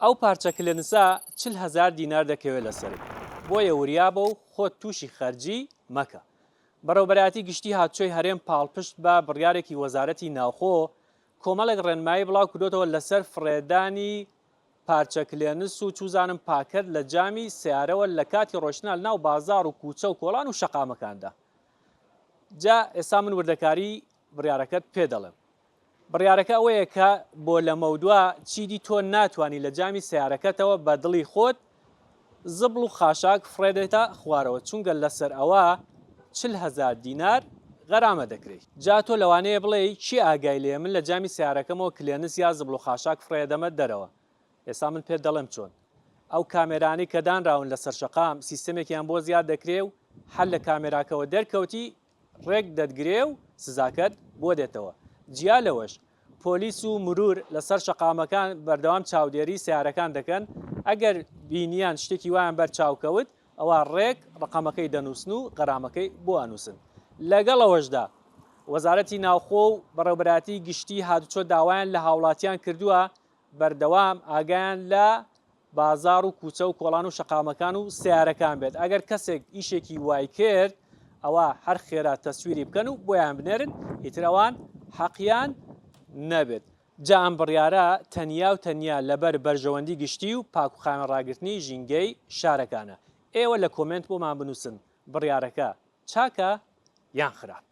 ئەو پارچە کلێنسە 40 هەزار دینار دەکەوێت لەسەرت، بۆیە وریابە و خۆت تووشی خەرجی مەکە. بەڕێوبەرایەتی گشتی هاتوچۆی هەرێم پاڵپشت بە بڕیارێکی وەزارەتی ناوخۆ، کۆمەڵێک ڕێنمایی بڵاوکردۆتەوە لەسەر فڕێدانی پارچە کلێنس و چوزانم پاکەت لە جامی سەیارەوە لە کاتی ڕۆشتنا لەناو بازاڕ و کوچە و کۆڵان و شەقامەکاندا. جا ئێستا من وردەکاری بڕیارەکەت پێ دەڵێم. بڕیارەکە ئەوەیە کە بۆ لەمەودوا چیدی تۆ ناتوانی لە جامی سەیارەکەتەوە بە دڵی خۆت زبڵ و خاشاک فڕێدەیتە خوارەوە چونگە لەسەر ئەوە 40 هەزار دینار غەرامە دەکرێی. جا تۆ لەوانەیە بڵێی کێ ئاگای لێیە من لە جامی سەیارەکەمەوە کلێنس یا زبڵ و خاشاک فڕێدەمە دەرەوە. ئێستا من پێت دەڵێم چۆن. ئەو کامێرانەی کە دانراون لەسەر شەقام سیستەمێکیان بۆ زیاد دەکرێ و هەر لە کامێراکەوە دەرکەوتی ڕێک دەتگرێ و سزاکەت بۆ دێتەوە. جیا لەوەش پۆلیس و مرور لەسەر شەقامەکان بەردەوام چاودێری سەیارەکان دەکەن، ئەگەر بینیان شتێکی وایان بەر چاو کەوت ئەوا ڕێک ڕەقەمەکەی دەنووسن و غەرامەکەی بۆ ئەنووسن. لەگەڵ ئەوەشدا وەزارەتی ناوخۆ و بەڕێوبەرایەتی گشتی هاتوچۆ داوایان لە هاوڵاتیان کردووە بەردەوام ئاگایان لە بازاڕ و کوچە و کۆڵان و شەقامەکان و سەیارەکان بێت، ئەگەر کەسێک ئیشێکی وای کرد ئەوا هەر خێرا تەسویری بکەن و بۆیان بنێرن ئیتر ئەوان حەقیان نەبێت. جا ئەم بڕیارە تەنیا و تەنیا لەبەر بەرژەوەندی گشتی و پاک و خاوێن ڕاگرتنی ژینگەی شارەکانە. ئێوە لە کۆمێنت بۆمان بنووسن بڕیارەکە چاکە یان خراپ؟